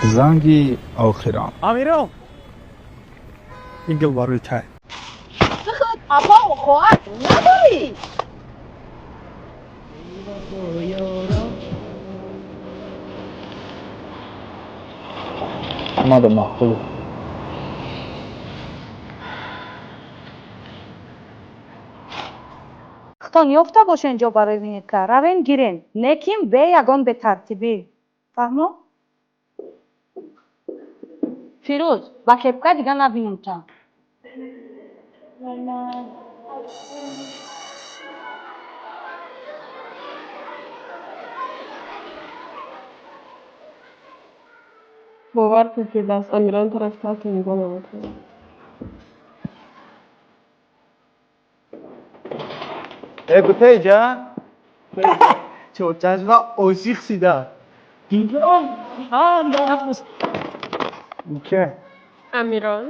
Занги охирон. Амирон! Ин гул барои тай. Ту худ апа хоҳар надорӣ? Омада маъқул. Худтон ёфта бошен ҷо барои винетка, равен гирен, лекин бе ягон бетартибӣ. Фаҳмо? Фирӯз, ба кепка дига набинумта. Бовар кун, Фирдавс, Амирон тарафи ҳатто нигоҳ намекунад. Э, гутейҷа? Чочашва ошиқ шида. Ке? Амирон.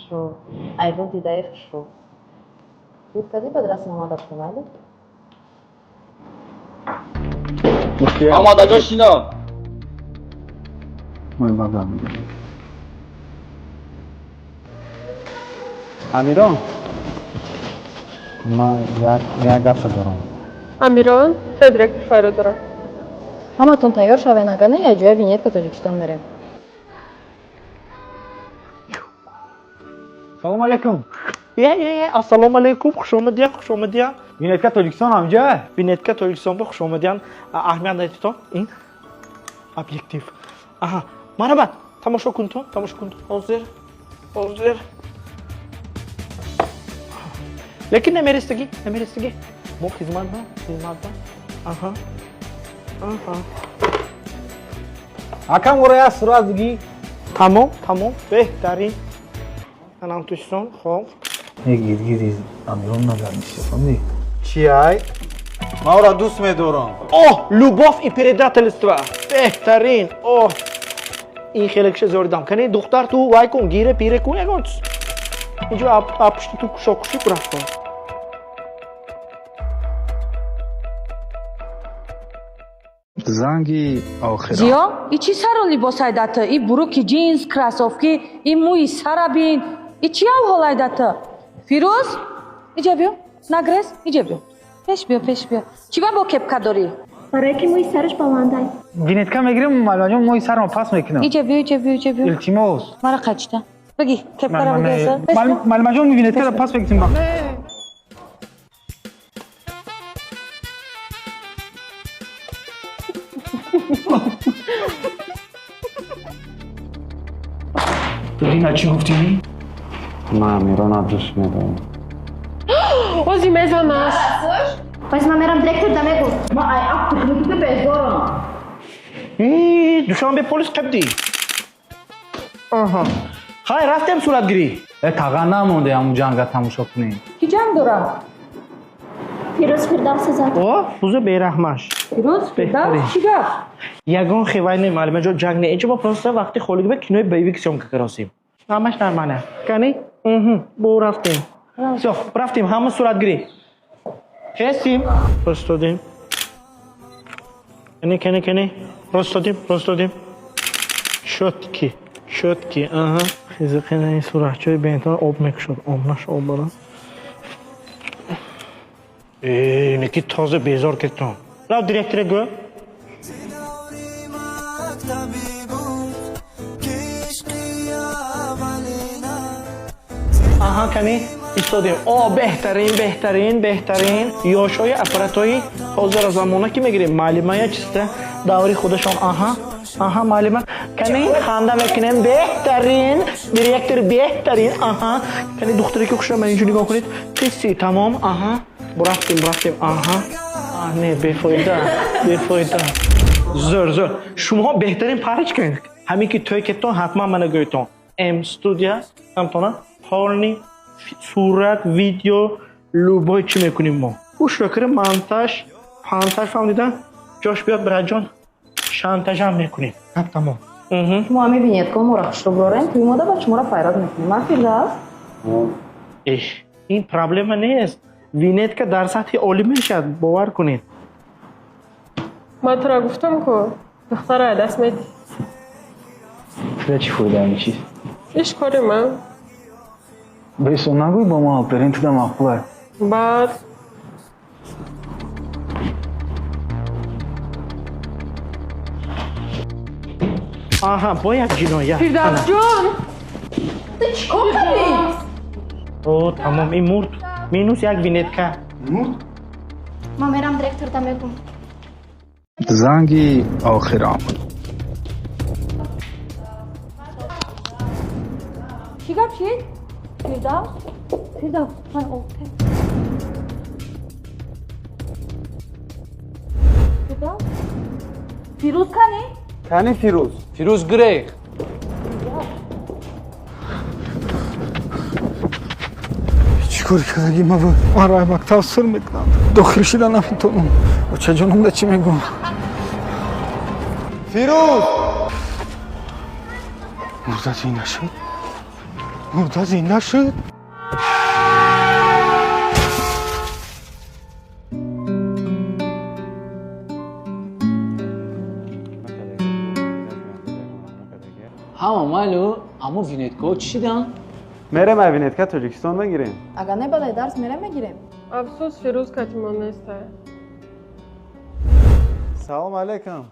Шо, айвон дидаи хушрӯ. Гуфтадӣ ба расм омада майли? Омадаҷон, шино. Мой бадам. Амирон, ман як гапа дорам. Амирон, се директор файро дорам. Ҳаматон тайёр шавен, агар не, якҷоя винетка Тоҷикистон мерем. Салом алейкум. Е, ассалому алейкум, хуш омадиян, хуш омадиян. Винетка Тоҷикистон ҳамҷа? Винетка Тоҷикистон ба хуш омадиян. Аҳамият надитон, ин объектив. Аҳа, марҳамат, тамошо кунтон, тамошо кунтон. Ҳозир, ҳозир. Лекин намерестагӣ, намерестагӣ. Мо хизмат ба, хизмат ба. Аҳа. Аҳа. Акам, ора як сурат бигӣ. Тамом, тамом, беҳтарин. Анам туштон, хоб. Гиргири Амирон назар меши, фаҳмидӣ? Чи ай? Ман ӯро дӯст медорам. О, любовь и предательство. Беҳтарин. О. Ин хеле киша зоридам. Кани духтар, ту вай кун, гире пире кун ягон чиз. Инҷо пушти ту кушокушӣ рафта. Занги охирон. Зиё, и чӣ сару либосай дата? И буруки ҷинс, кроссовки, и мӯи сара бин. И чӣ авҳолай дата? Фирӯз, иҷа биё. Нагрез, иҷа биё. Пеш биё, пеш биё. Чӣ ба бо кепка дорӣ? Барое ки мӯи сараш баландай. Винетка мегирем, малаҷон, мӯи сарро пас мекунам. Иҷа биё, иҷа биё, иҷа биё. Илтимос. Мара қачита. Биги, кепкара биги. Малимаҷон, винеткаро пас мекунем. Ту дина чӣ гуфтӣ? Ман Амирона дӯст медорам. Ози мезанаш. Пас ман мерам директор да мегӯ. Ма ай ак безорам. И Душанбе полис қабдӣ. Аҳа. Хай, рафтем суратгирӣ. Э, тага намонде ҳамун ҷанга тамошо кунем. Ки ҷанг дорам? Фирӯз Фирдавса зад. О, бузу бераҳмаш. Фирӯз, Фирдавс, чӣ гап? Ягон хевай не, маълимаҷон, ҷанг не. Инҷо мо просто вақти холигӣ ба кинои боевик съёмка каросем. Ҳамаш нормально. Кани? Уҳу, бо рафтем. Всё, рафтем, ҳама суратгирӣ. Хестим. Рост додем. Кани, кани, кани. Рост додем, рост додем. Чётки, чётки, аҳа. Хизиқина ин суратчои бентон об мекушад, об наш об барад. Э, неки тоза безор кеттон. Рав директора гӯ. Аҳа, кани истодем. О, беҳтарин, беҳтарин, беҳтарин. Ёшҳои аппаратҳои ҳозира замона ки мегирем, маълимая чиста даври худашон. Аҳа, аҳа, маълима. Кани ханда мекунем. Беҳтарин, директор беҳтарин. Аҳа, кани духтаре ки хушам, инҷо нигоҳ кунед. Қисси тамом. Аҳа, бурафтем, бурафтем. Аҳа. Не, бефоида, бефоида. Зӯр, зӯр. Шумоҳо беҳтарин парочка. Ҳамин ки тӯй кеттон, ҳатман мана гӯйтон. М студия, ҳамтона полный сурат, видео, любой чӣ мекунем мо. Гӯшро кира монтаж, пантаж, фаҳмида? Ҷош биёд, бираҷон, шантажам мекунем. Ҳа, тамом. Шумо ҳам мебинед, ко моро хушрӯ дорем, туи мода ба шуморо файрод мекунем. Ма, Фирдавс? Эҳ, ин проблема нест. Винетка дар сатҳи олӣ мешавад, бовар кунед. Ман туро гуфтам, ку духтара даст медиҳӣ. Туда чӣ фоида ин чиз? Иш кори ман. Бесо нагӯй ба мо, алперин туда маъқулай. Баъд Аҳа, бо як ҷиноят. Фирдавсҷон! Ту чӣ кор кардӣ? О, тамом, ин мурд. Минус як винетка. Ман мерам директор да мегум. Занги охир омад. Чӣ гап шид? Фирдавс, Фирдавс, ман Фирдавс, Фирӯз кани? Кани Фирӯз? Фирӯз гурехт. Чӣ кор кардагӣ ма? Маро ай мактаб сур мекунанд, дохил шида наметонам. Очаҷонам да чӣ мегӯм? Фирӯз! Мурда зинда шуд, мурда зинда шуд. Ҳама майлу, аммо винеткаҳо чӣ шиданд? Мерем, ай винетка Тоҷикистон мегирем. Агар не, баъдаи дарс мерем, мегирем. Афсӯс, Фирӯз катимон нестай. Салом алейкум,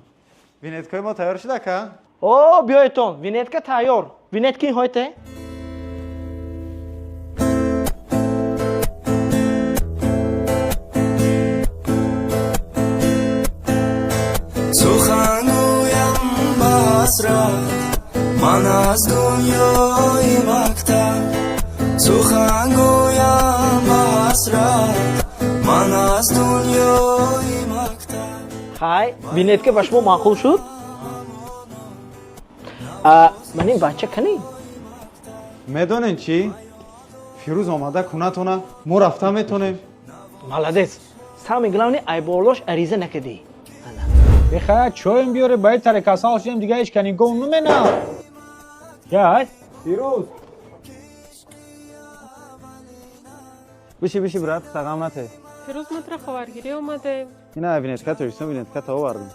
винеткаи мо тайёр шуда ка? О, биёедтон, винетка тайёр. Винетки ҳойте. Сухан гӯям ба ҳасрат ман аз дунёи мактаб, сухан гӯям ба ҳасрат ман аз дунёи мактаб. Хай, винетка ба шумо маъқул шуд? Ман ин бача кани? Медонем чӣ, Фирӯз омада кунатона, мо рафта метонем. Молодец. Самое главное, айболош ариза накардӣ. Бехая чоем биёре, ба таре касал шудем, дига ҳеч ка нигоҳ намена. Яй. Фирӯз! Биши, биши, брат, тағам нате. Фирӯз, мо туро хабаргирӣ омадем. Ина винетка Тоҷикистон, винетка та овардем.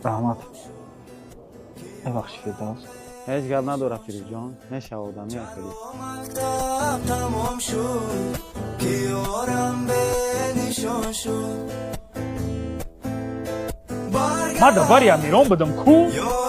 Раҳмат. Бебахши, Фирдавс. Ҳеҷ гап надорад, Фирӯзҷон, мешава, одамӣ ахири. Мактаб тамом шуд, ки ёрам бенишон шуд. Ман дар бари Амирон будам ку. Ёрам.